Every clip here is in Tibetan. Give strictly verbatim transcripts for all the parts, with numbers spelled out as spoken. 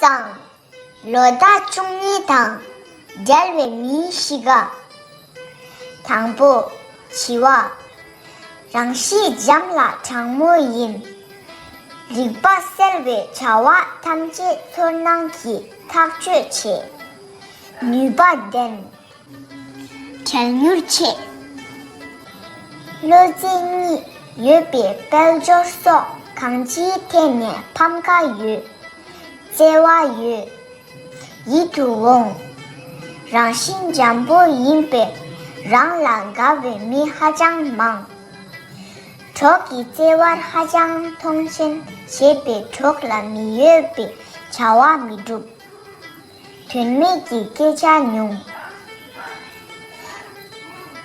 དང་། ལོ་ཟླ་བཅུ་གཉིས་དང་འབྲེལ་བའི་མིའི་གཤིས་ཀ། དང་པོ། བྱི་བ། རང་གཤིས་འཇམ་ལ་དྲང་མོ་ཡིན། རིག་པ་གསལ་བའི་བྱ་བ་ཐམས་ཅད་ཚོར་སྣང་གིས་ཐག་གཅོད་བྱེད། ནུས་པ་ལྡན། བྲེལ་མྱུར་ཆེ། བློ་རྩེ་གཉིས་ཡོད་པའི་དཔལ་འབྱོར་སོགས་གང་ཅིའི་ཐད་ནས་ཕམ་ཁ་ཡོད། བརྩེ་བ་ཡོད། ཡིད་དུ་འོང་། རང་བཞིན་འཇམ་པོ་ཡིན་པས་རང་ལ་དགའ་བའི་མི་ཧ་ཅང་མང་། གྲོགས་ཀྱི་བརྩེ་བར་ཧ་ཅང་མཐོང་ཆེན་བྱེད་པས་གྲོགས་ལ་མི་འོས་པའི་བྱ་བ་མི་སྒྲུབ། དོན་མེད་ཀྱི་སྐད་ཆ་ཉུང་།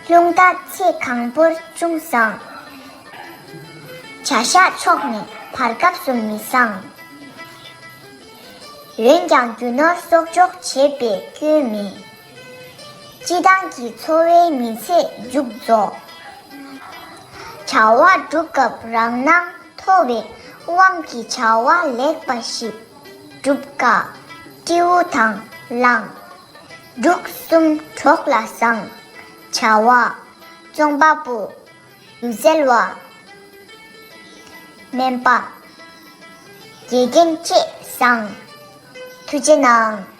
རླུང་རྟ་ཚེ་གང་པོར་ཅུང་བཟང་། བྱ་ཤ་ཆོག་ནས་བར་སྐབས་སུ་མི་བཟང་། འོན་ཀྱང་རྒྱུ་ནོར་གསོག་འཇོག་བྱེད་པའི་སྐྱོན་མེད། སྤྱི་བཏང་གི་འཚོ་བའི་མི་ཚེ་མཇུག་རྫོགས། བྱ་བ་སྒྲུབ་སྐབས་རང་སྣང་མཐོ་བའི་དབང་གིས་བྱ་བ་ལེགས་པ་ཞིག་སྒྲུབ་དཀའ། སྤྲེའུ་དང་གླང་། འབྲུག་གསུམ་གྲོགས་ལ་བཟང་། བྱ་བ། རྩོམ་པ་པོ། ཡུ་ཟེལ་བ། སྨན་པ། དགེ་རྒན་བཅས་བཟང་། ཐུགས་རྗེ་གནང་།